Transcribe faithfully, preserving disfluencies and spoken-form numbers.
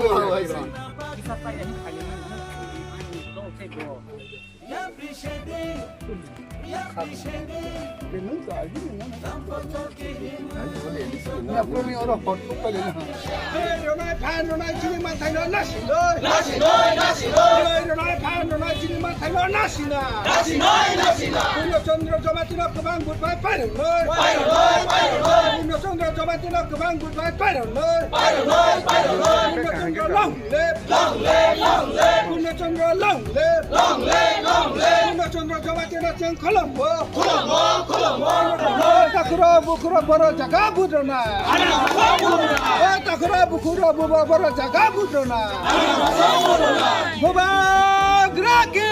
Bro, how is it? Ronai phan ronai chini manthai no nasinai. Nasinai, nasinai. Ronai phan ronai chini manthai no nasinai. Nasinai, nasinai. Purno Chandra Jamatia no kwbang budbai pairwnai. Pairwnai, pairwnai. Purno Chandra Jamatia no kwbang budbai pairwnai. Pairwnai, pairwnai. Purno Chandra long live. Long live, long live. Purno Chandra long live. Long live, long live. Purno Chandra Jamatia no chwng khulumgo. Khulumgo, khulumgo. Takhro bukhro boro jaga budrona. Takhro bukhro boro jaga budrona. Bubagra ki.